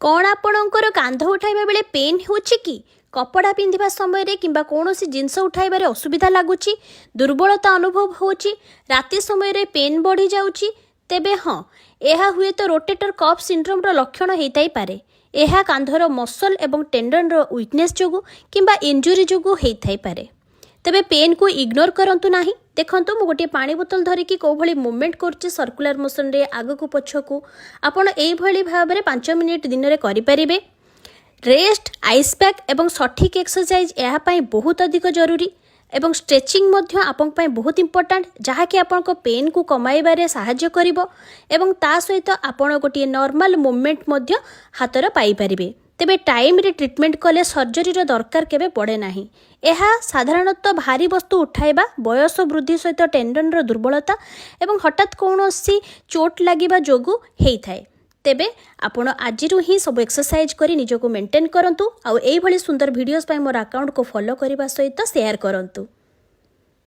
କ'ଣ ଆପଣଙ୍କର କାନ୍ଧ ଉଠାଇବା ବେଳେ ପେନ୍ ହେଉଛି କି? କପଡ଼ା ପିନ୍ଧିବା ସମୟରେ କିମ୍ବା କୌଣସି ଜିନିଷ ଉଠାଇବାରେ ଅସୁବିଧା ଲାଗୁଛି? ଦୁର୍ବଳତା ଅନୁଭବ ହେଉଛି? ରାତି ସମୟରେ ପେନ୍ ବଢ଼ିଯାଉଛି? ତେବେ ହଁ, ଏହା ହୁଏତ ରୋଟେଟର କଫ୍ ସିଣ୍ଡ୍ରୋମର ଲକ୍ଷଣ ହେଇଥାଇପାରେ। ଏହା କାନ୍ଧର ମସଲ୍ ଏବଂ ଟେଣ୍ଡନର ୱିକନେସ୍ ଯୋଗୁଁ କିମ୍ବା ଇଞ୍ଜୁରି ଯୋଗୁଁ ହେଇଥାଇପାରେ। ତେବେ ପେନ୍କୁ ଇଗ୍ନୋର କରନ୍ତୁ ନାହିଁ। ଦେଖନ୍ତୁ, ମୁଁ ଗୋଟିଏ ପାଣି ବୋତଲ ଧରିକି କେଉଁଭଳି ମୁଭମେଣ୍ଟ କରୁଛି ସର୍କୁଲାର ମୋସନରେ ଆଗକୁ ପଛକୁ। ଆପଣ ଏଇଭଳି ଭାବରେ 5 ମିନିଟ୍ ଦିନରେ କରିପାରିବେ। ରେଷ୍ଟ, ଆଇସ୍ ପ୍ୟାକ୍ ଏବଂ ସଠିକ୍ ଏକ୍ସରସାଇଜ୍ ଏହା ପାଇଁ ବହୁତ ଅଧିକ ଜରୁରୀ ଏବଂ ଷ୍ଟ୍ରେଚିଂ ମଧ୍ୟ ଆପଣଙ୍କ ପାଇଁ ବହୁତ ଇମ୍ପୋର୍ଟାଣ୍ଟ, ଯାହାକି ଆପଣଙ୍କ ପେନ୍କୁ କମାଇବାରେ ସାହାଯ୍ୟ କରିବ ଏବଂ ତା ସହିତ ଆପଣ ଗୋଟିଏ ନର୍ମାଲ ମୁଭମେଣ୍ଟ ମଧ୍ୟ ହାତର ପାଇପାରିବେ। ତେବେ ଟାଇମ୍ରେ ଟ୍ରିଟମେଣ୍ଟ କଲେ ସର୍ଜରୀର ଦରକାର କେବେ ପଡ଼େ ନାହିଁ। ଏହା ସାଧାରଣତଃ ଭାରୀ ବସ୍ତୁ ଉଠାଇବା, ବୟସ ବୃଦ୍ଧି ସହିତ ଟେଣ୍ଡନର ଦୁର୍ବଳତା ଏବଂ ହଠାତ୍ କୌଣସି ଚୋଟ ଲାଗିବା ଯୋଗୁଁ ହେଇଥାଏ। ତେବେ ଆପଣ ଆଜିରୁ ହିଁ ସବୁ ଏକ୍ସରସାଇଜ୍ କରି ନିଜକୁ ମେଣ୍ଟେନ୍ କରନ୍ତୁ ଆଉ ଏଇଭଳି ସୁନ୍ଦର ଭିଡ଼ିଓସ୍ ପାଇଁ ମୋର ଆକାଉଣ୍ଟକୁ ଫଲୋ କରିବା ସହିତ ସେୟାର କରନ୍ତୁ।